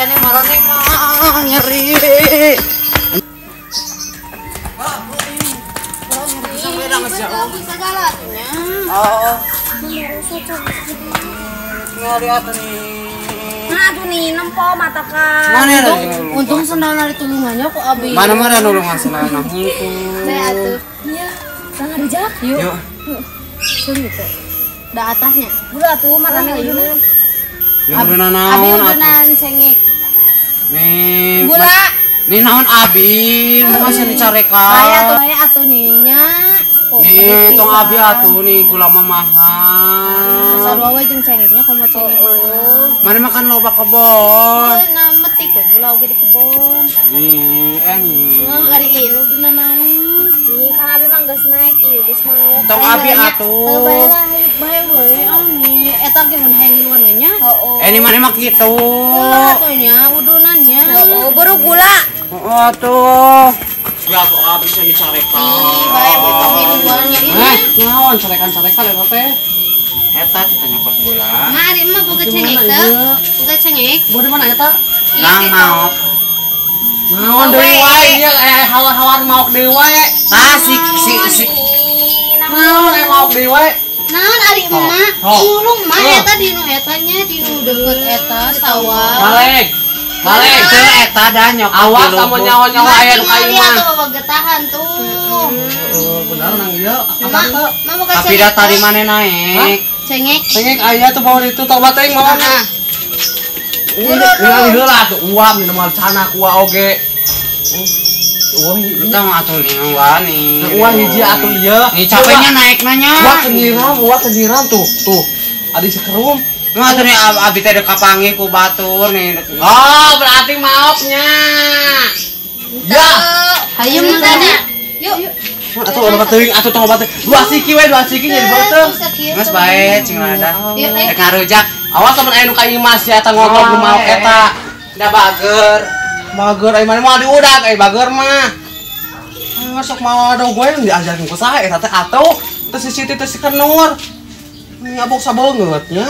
Ini marane mah nyeri. Oh. Ngaliat nih. Nah, aduh nih, nempo mata kan. Untung sendal ditulungannya kok abi. Mana-mana nulungan sendal hungkul. Saya atuh. Iya, sangat rujak. Yuk. Sungguh teh. Da atasnya. Gula atuh marane udunan. Ya udunan naon? Abi udunan cengek. Nih. Gula. Nih naon abi, masih dicarekan. Bae atuh nih nya. Nih, tong abi atuh nih gula mah mahal. Sarua we jeung cengeknya komo cengek mah. Mana makan loba kebon. Nah, metik we gula oge di kebon. Nih, nih. Ngan ari ieu udunan naon? Nih, kan abi mah geus naik ieu geus mau. Tong abi atuh. Bae lah, bae we nih eta ge mun hayang ngiluan we nya. Heeh. Ini mana mah kitu. Heeh atuh nya udunan nya. Heeh, baru gula. Heeh atuh. Ya tuh abisnya dicarekan. Ih, bae tong ngiluannya ini. Naon carekan-carekan eta teh? Eta teh nyokot gula. Mah ari mah boga cengek teh. Boga cengek. Boga di mana eta? Nang maok. Naon deui wae ieu hawar-hawar maok deui wae. Tah si si naon maok deui wae. Naon ari emak? Ngulung mah eta dinu etanya dinu deukeut eta sawah. Balik. Balik teh eta dah nyokot. Awas sama nyawa-nyawa aya nu ka imah. Atuh getahan tuh. Heeh, bener nang ieu. Tapi da tadi maneh naik. Cengek. Cengek aya tuh bawa itu tobat teuing mah. Ningali heula atuh uap di moal cana ku oge. Wah, tong atuh nih wah nih. Wah hiji atuh ieu. Nih capeknya naik nanya. Wah kenyiram tuh, tuh. Adi sekerum. Nggak tuh nih abi teh dek kapangi ku batur nih. Oh, berarti maoknya. Ya. Hayu tadi. Yuk. Atuh obat teuing, atuh tong obat. Dua siki we, dua siki jadi beuteung. Geus bae cing lada. Rek ngarujak. Awas lamun aya nu ka imah sia eta ngotot nu maok eta. Da bager. Bager ai maneh moal diudag ai bager mah. Sok mawa do gue diajarkeun ku saha eta teh atuh teh si Siti teh si Kenur. Ngabok sabeungeut nya.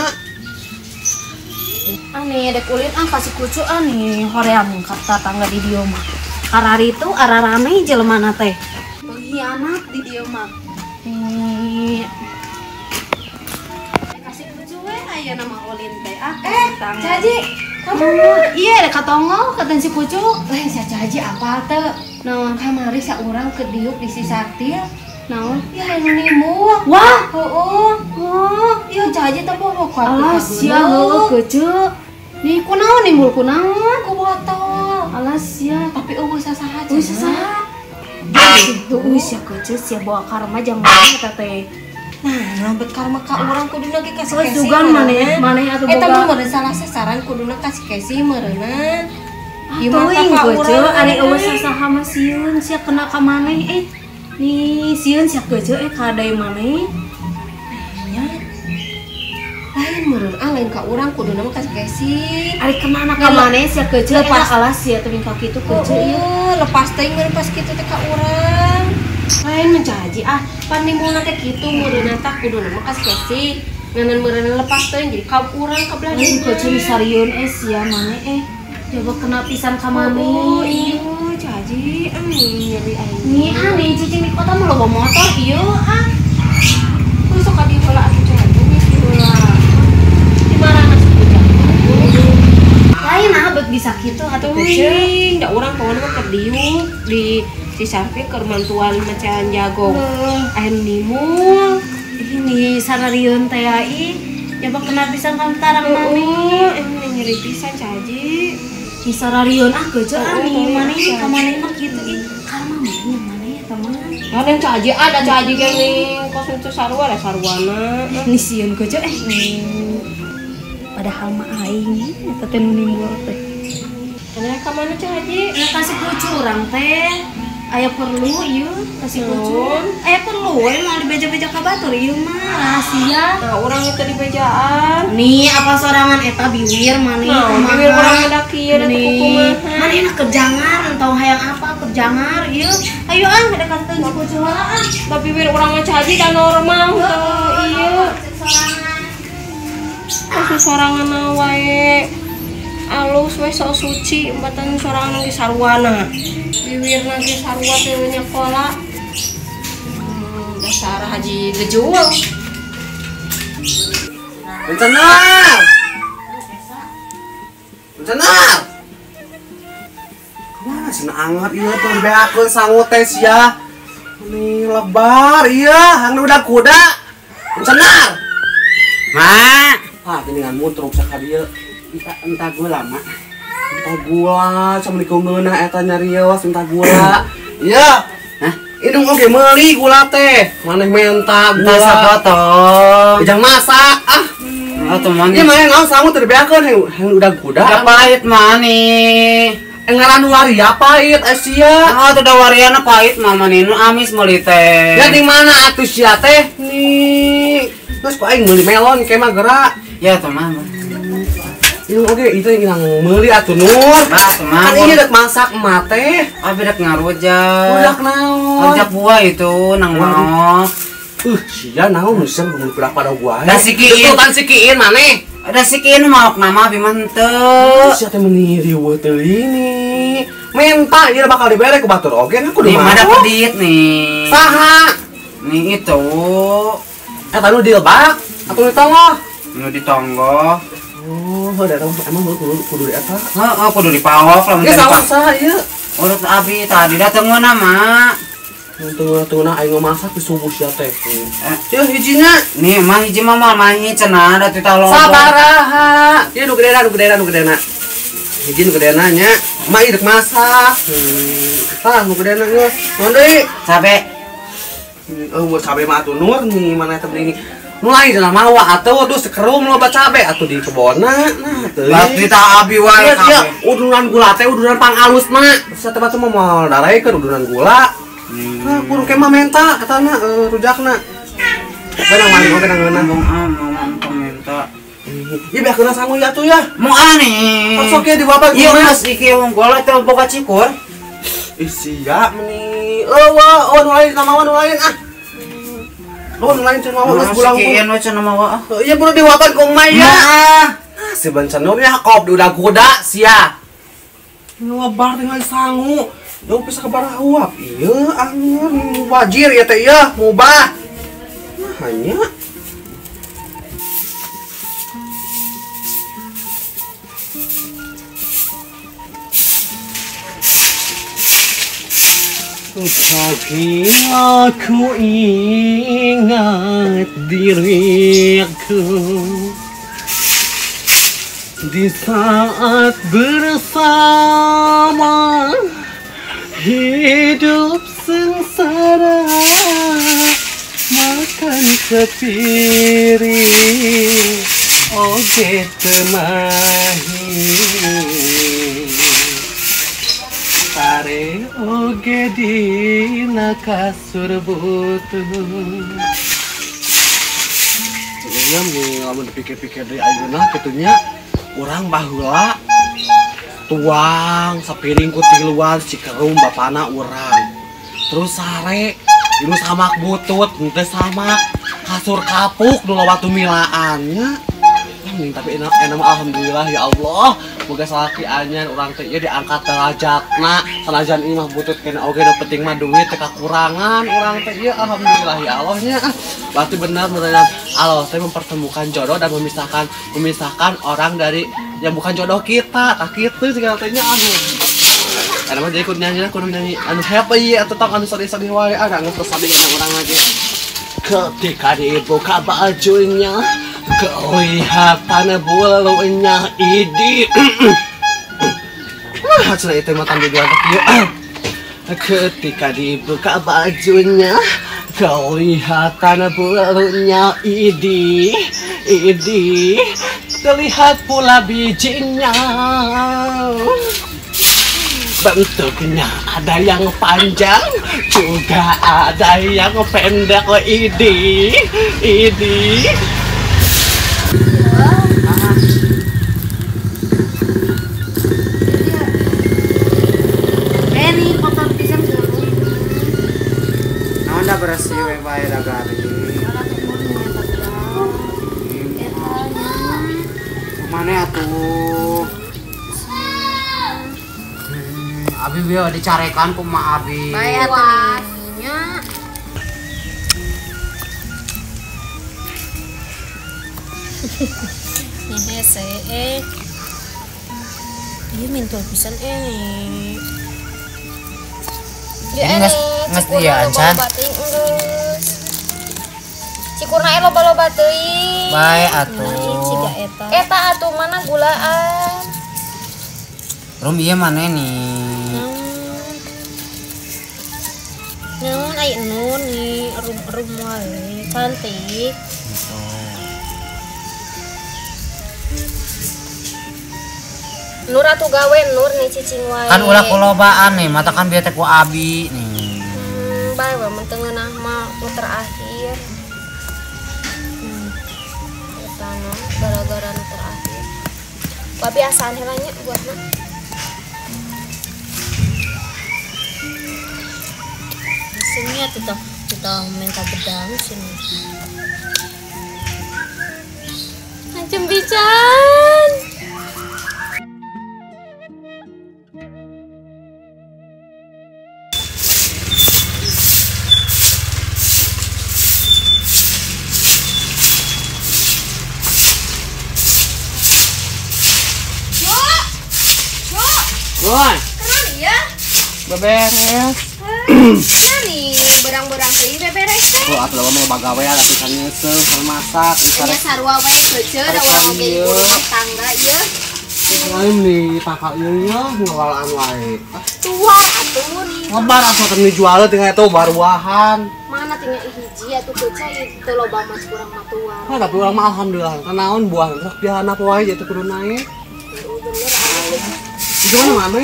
Ane dek ulin ah kasih kucu ane hoream ka tatangga di dieu mah. Karari itu ararame jelema teh. Pengkhianat di dieu mah. Nih. Kasih kucu we aya nama ulin teh ah. Caji, kamu iya dek katongol katan si kucu. Lain si Caji apa teh? Naon kamari saurang keur diuk di si Sartil. Naon? Ya anu nimbul. Wah, heeh. Oh, ieu Caji teh bobo ku Alah sia heueuh keuceu. Nih kunaon nimbul kunaon? Ku botol. Alah sia, tapi eueuh sasaha. Eueuh sasaha. Heueuh sia keuceu sia bawa karma jang maneh eta teh. Nah, nambet karma ka urang kuduna ge kasih kesi. Sugan maneh, maneh atuh boga. Eta mah meureun salah sasaran kuduna kasih kesi meureunna. Gimana ka urang ari eueuh sasaha mah sieun sia kena ka maneh eh. Nih sieun sia keuceu eh kadai maneh. Nya. Lain meureun ah lain ka urang kuduna mah kasih kesi. Ari kemana ka maneh sia keuceu lepas alas sia teh minta kitu keuceu ieu. Lepas teuing meureun pas kitu teh ka urang. Lain mencaji ah pan nimbulna teh kitu meureunna tah kuduna mah kasih kesi. Nganan meureunna lepas teuing jadi ka urang ka belah dieu. Keuceu sarieun eh sia maneh eh. Coba kena pisan ka maneh. Oh iya caji nyeri aing. Nih ah nih cicing di kota mah loba motor ieu ah. Kudu sok ka dieu heula atuh caji nya di heula. Di marana sok jauh. Lain ah bet bisa kitu atuh teuing da urang pokona mah keur diuk di si Sarpi keur mantuan mecahan jago. Aya nimul. Ini sararieun teh ih. Coba kena pisan ka tarang maneh. Nyeri pisan caji. Sararieun ah keuceu ah nih maneh ka maneh mah kitu ih. Karma mah nya maneh eta mah. Kan caji ada caji geuning kos teu sarua da saruana. Nih sieun keuceu eh. Padahal mah aing eta teh nu nimbul teh. Kana ka mana caji? Nah kasih kucu urang teh. Aya perlu ieu kasih kucu. Aya perlu we moal dibeja-beja ka batur ieu mah rahasia. Nah urang itu dibejaan. Nih apa sorangan eta biwir maneh. Nah, biwir urang mah kieu da teu kumaha. Maneh na kerjangar entong hayang apa kerjangar ieu. Ayo ah ada kata si kucu heula ah. Da biwir urang mah caji da normal teu ieu. Sorangan. Kasih sorangan wae. Alus we sok suci embatan sorangan ge sarwana. Biwirna ge sarua teh we nyakola. Dasar Haji Gejul. Bencenar. Bencenar. Kumaha cenah anget ieu tuh dibeakeun sangu teh sia. Ini lebar iya, hang udah kuda. Bencenar. Mak, ah geningan muntruk sakadieu. Entah gula, Mak. Entah gula, sama dikeungeunah eta nyarios entah gula. Iya. Hah? Indung oge meuli gula teh. Maneh menta gula. Entah sabotong. Ujang masak ah. Oh, teman. Ieu mah naon sangu teu dibeakeun hang udah kuda. Udah pahit mani. Ngaran waria pahit sia. Oh, teu da wariana pahit mama ninu amis meuli teh. Ya di mana atuh sia teh? Nih. Terus ku aing meuli melon ke mah gerak. Ya teman. Ieu oge itu yang meuli atuh Nur. Bah, teman. Kan ieu rek masak emak teh. Abi rek ngarujak. Rujak naon? Rujak buah itu nang maok. Sia naon nu sia meuli budak pada gua. Da sikiin. Tuh kan sikiin maneh. Da sikiin maok nama abi mah henteu. Sia teh meuni riweuh teuing nih. Menta ieu bakal dibere ku batur oge nah kudu mah. Nih mana pedit nih. Saha? Nih itu. Eta nu dilebak atuh di tonggoh. Nu di tonggoh. Oh, ada emang kudu di eta. Heeh, kudu dipawok lah mun tadi. Salah ieu. Urut abi tadi dateng mana, Mak? Tengah-tengah aing masak di subuh sia teh. Ieu hijinya. Nih, mah hiji mah moal mahi cenah da teu loba. Sabaraha. Ieu nu gedena, nu gedena, nu gedena. Hiji nu gedena nya. Emak ieu rek masak. Tah nu gedena geus. Naon deui? Cabe. Oh, cabe mah atuh Nur nih mana eta beli. Mulai dalam mawa atuh aduh sekerum loba cabe atuh di kebonna. Nah teuing. Berarti ta abi wae kabeh. Udunan gula teh udunan pangalus mah. Satema teh moal daraekeun udunan gula. Nah, kudu ke mah menta etana rujakna. Benang mani oge nang ngeunah. Bang ah mama entong menta. Ieu beakeun sangu ieu atuh ya. Moal nih. Sok ge diwabag ieu mas iki wong gula teh boga cikur. Ih sia meni. Eueuh, oh nu lain sama nu lain ah. Oh, lain cenah mawa geus bulang. Sikiin we cenah mawa. Iya buru diwakan ku emak ya. Nah, si bencenur nya kop di udah kuda sia. Lebar dengan sangu. Jauh bisa ke baraheuap. Ieu angur mubajir ya teh ieu, mubah. Nah, hanya Tapi aku ingat diriku di saat bersama hidup sengsara, makan sepiring oge temahi. Sare oge dina kasur butuh. Iya nih, lamun dipikir-pikir dari ayeuna kitunya urang baheula tuang sapiring ku tiluan cikerum bapana urang. Terus sare ieu samak butut henteu samak kasur kapuk nu loba tumilaannya. Nih, tapi enak enak alhamdulillah ya Allah boga salaki anyan urang teh ieu diangkat derajatna sanajan ieu mah butut kena oge nu penting mah duit teh kakurangan urang teh ieu alhamdulillah ya Allah nya. Berarti benar benar Allah teh mempertemukan jodoh dan memisahkan orang dari yang bukan jodoh kita tah kitu segala teh nya aduh. Eta mah jadi kudu nyanyi kudu nyanyi anu happy atau tong anu sedih-sedih wae ah geus sedih urang lagi. Ketika dibuka bajunya kelihatan bulunya idi. Nah, cenah itu mah tambah dua kieu. Ketika dibuka bajunya kelihatan bulunya idi, idi terlihat pula bijinya. Bentuknya ada yang panjang, juga ada yang pendek. Idi, idi. Ini kotor pisan dulu. Naon da bersih we bae da garing. Mana atuh? Abi bieu dicarekan ku ma abi. Bae atuh nya. Nih hese eh. Ieu mintul pisan eh. Ini nges dia ancan. Cikurna e loba-loba teuing. Bae atuh. Ciga eta. Eta atuh mana gulaan. Rum ieu mana nih? Naon ai nun nih rum-rum wae cantik. Gitu. Nur atuh gawe Nur nih cicing wae. Kan ulah kulobaan nih, mata kan bieu teh ku abi nih. Bae we mun teu ngeunah mah nu terakhir. Eta mah gara-gara nu terakhir. Ku abi asaan heula nya buatna. Sini atuh tah kita minta bedang sini. Hancur pisan. Woi. Kenal ya? Beberes. Kenal nih, berang-berang teuing beberes teh. Oh, atuh mah loba gawean atuh kan nyeuseuh, kan masak, nya sarua wae keuceu da urang oge ibu rumah tangga ieu. Lain nih pakak ieu nya ngawalaan wae. Tuar atuh nih. Lebar atuh teu dijual teh eta baruahan. Mana tinggal hiji atuh keuceu ieu teu loba mah kurang mah tuar. Nah, tapi urang mah alhamdulillah naon buah sok dihanap wae teu kudu naik. Bener atuh. Itu mana mana?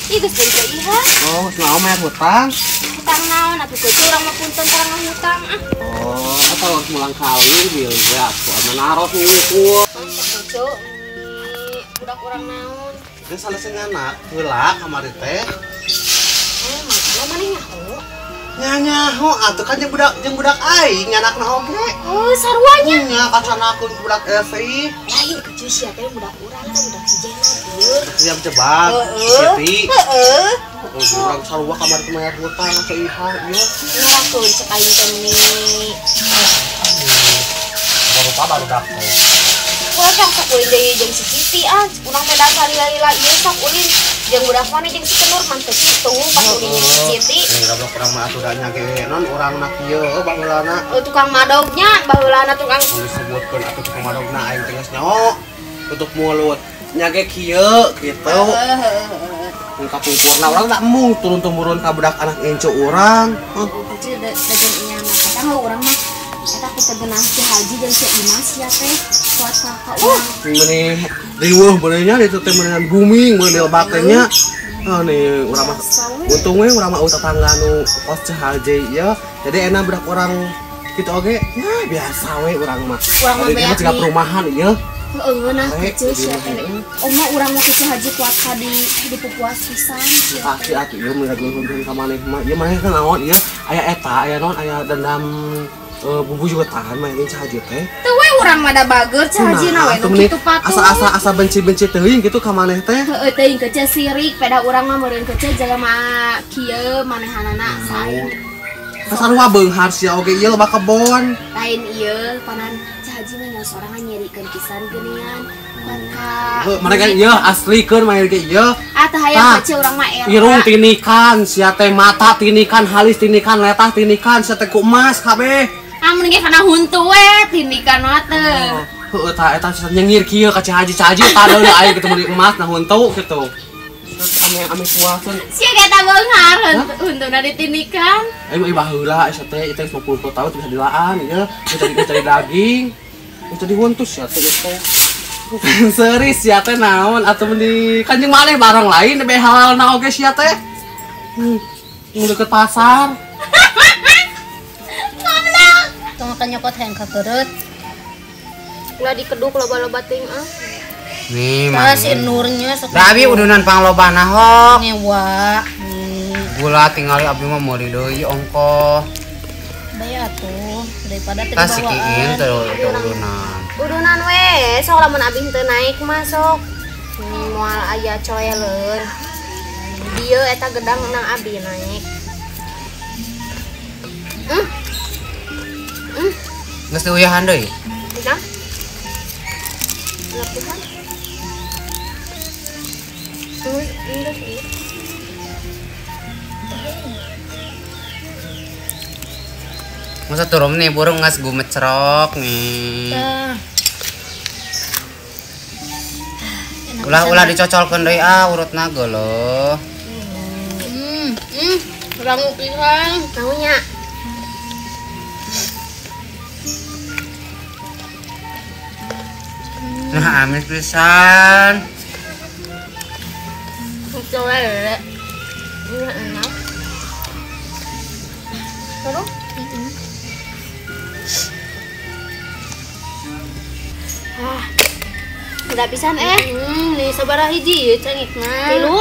Ih, geus teu iha. Oh, geus naon mah hutang? Hutang naon atuh keuceu urang mah punten tarang hutang ah. Oh, atau harus mulang kali bilga atuh anu naros ngukur. Keuceu budak urang naon? Geus salesen anak heula kamari teh. Eh, mah maneh nyaho? Nya nyaho atuh kan jeung budak aing nyanakna oge. Oh, saruanya. Nya kacanakeun budak Esi. Lain keuceu sia teh budak urang teh budak si Jena ieu. Siap jebak. Siti. Heeh. Oh, urang sarua kamari teh mayar hutang ka Iha ieu. Ngelakeun cek aing teh nih. Baru baru dapet. Wah, sok ulin deui jeung si Siti ah, urang teh da salila-lila ieu sok ulin jeung budak maneh jeung si Kenur mah teu kitu pas ulin jeung si Siti. Nih goblok urang mah atuh da nya ge non urangna kieu baheulana. Oh, tukang madognya baheulana tukang disebutkeun atuh tukang madogna aing teh geus nyaho. Tutup mulut. Nya ge kieu kitu. Heeh. Kapungkurna urang da embung turun tumurun ka budak anak incu urang. Heuh, da jeung inyana kadang urang mah eta ku teu geunah si Haji jeung si Imas ya teh kuat ka urang. Meuni riweuh beuneuh nya ditu teh meuneuh booming meuneuh lebak teh nya. Oh nih urang mah untung we urang mah tetangga nu kos si Haji ieu. Jadi enak budak urang kitu oge ya biasa we urang mah. Urang mah beak di perumahan ieu. Heueuh ngeunah keceu sia teh. Oma urang mah keceu Haji kuat ka di dipupuas pisan sia. Asli atuh ieu mun raguan ka maneh mah. Ieu maneh teh naon ieu aya eta aya naon aya dendam bubuyutan mah ini Haji teh. Teu we urang mah da bager Haji na we nu kitu patuh. Asa-asa benci-benci teuing kitu ka maneh teh. Heueuh teuing keceu sirik peda urang mah meureun keceu jelema kieu manehanana saing. Sarua beunghar sia oge ieu loba kebon. Lain ieu panan Haji mah nya sorangan nyerikeun pisan geuningan. Heuh, mereka ieu aslikeun mah ge ieu. Ah teu hayang keceu urang mah era. Irung tinikan, sia teh mata tinikan, halis tinikan, letah tinikan, sia teh ku emas kabeh. Amun ge kana huntu we tinikan mah teh. Heueuh tah eta nyengir kieu ka Haji Haji tah deui aing kitu meuli emas na huntu kitu. Ame puaseun. Sia ge ta beunghar huntuna ditinikan. Aing mah baheula sia teh itu 50 tahun bisa dilaan ieu, geus jadi daging. Geus jadi huntu sia teh itu. Seris sia teh naon atuh meni kanjeng maneh barang lain be halalna oge sia teh. Nu deket pasar. Goblok. Tong ka nyokot hayang kakereut. Ulah dikeduk loba-loba teuing ah. Nih, mah si Nurnya sok. Da abi udunan panglobana hok. Ngewa. Gula tingali abi mah meuli deui ongkoh. Bae atuh daripada teu dibawaan. Tah teu udunan. Udunan we, sok lamun abi henteu naik mah sok. Moal aya coeleun. Dieu eta gedang nang abi naik. Geus diuyahan deui. Udah. Lapisan. Enggak sih. Masa turun nih burung ngas gumecrok nih. Ulah-ulah dicocolkeun deui ah urutna geuleuh. Rangu pisan taunya. Nah, amis pisan. Coba lele. Ini enak. Seru? Ah. Udah pisan nih sabaraha hiji ieu cengekna. Tilu.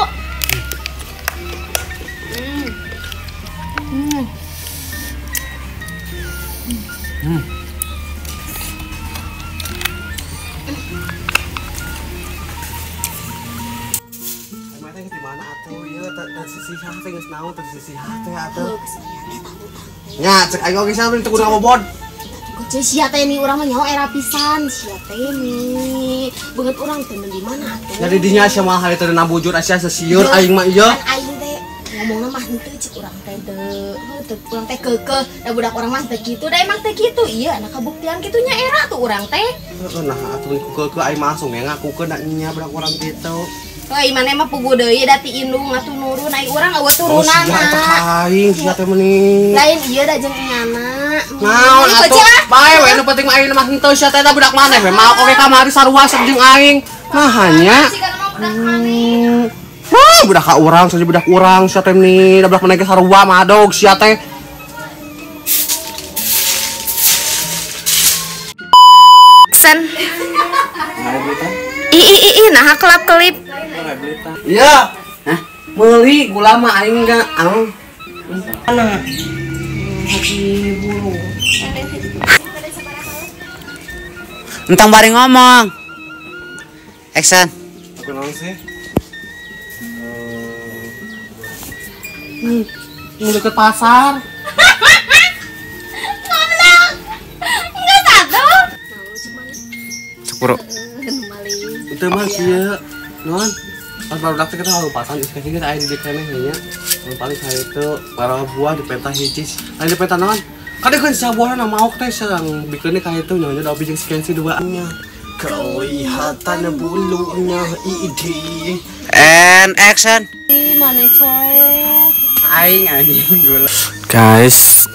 Nya cek aing oge sia teu kudu ngabobod. Kucu sia teh ni urang mah nyaho era pisan sia teh ni. Beungeut urang teh di mana atuh. Nya di dinya sia mah hari teh nabujur sia sesieun aing mah ieu. Kan aing teh ngomongna mah henteu cek urang teh teu urang teh keukeuh da budak urang mah teu kitu da emang teu kitu ieu anak kabuktian kitu nya era tuh urang teh. Heeh nah atuh ku keukeuh aing mah langsung ngakukeun da nya budak urang kitu. Heuh maneh mah puguh deui da ti indung atuh nurun ai urang eueuh turunanna. Oh sia teh aing sia teh meuni. Lain ieu da jeung nyana. Naon atuh? Bae we nu penting mah aing mah henteu sia teh da budak maneh we maok oge kamari sarua sok jeung aing. Nah hanya. Wah, budak ka urang saja budak urang sia teh meuni da budak maneh ge sarua madog sia teh. Sen. Ih nah kelap kelip. Iya. Hah? Meuli gula mah aing enggak. Ang. Mana? Haji buru. Entang bari ngomong. Action. Aku naon sih? Ini deket pasar. Goblok. Enggak satu. Sepuro. Itu mah kieu. Non. Pas baru daftar kita lompatan, ieu kita aya di keneh nya. Yang paling saya itu para buah di peta hiji. Lain di peta naon? Kadang kan sabuahna maok teh sareng bikeunnya ka itu nyonya da opi jeung si duaannya. Kelihatan bulunya idi. And action. Ih, mana coet. Aing anjing gula. Guys.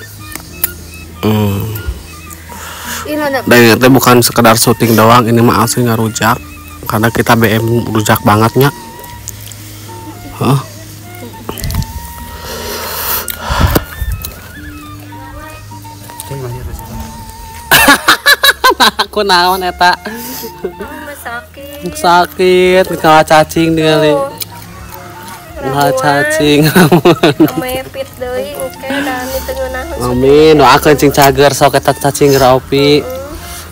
Dan itu bukan sekedar syuting doang, ini mah asli ngarujak. Karena kita BM rujak bangetnya. Hah? Aku naon eta? Sakit. Sakit, kalah cacing ningali. Kalah cacing. Mepit deui engke da teu ngeunaheun. Amin, doakeun cing cager sok eta cacing geura opi.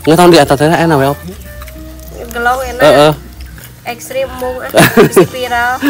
Nggak di eta teh enak we opi. Gelong enak. Heeh. Ekstrim mung viral.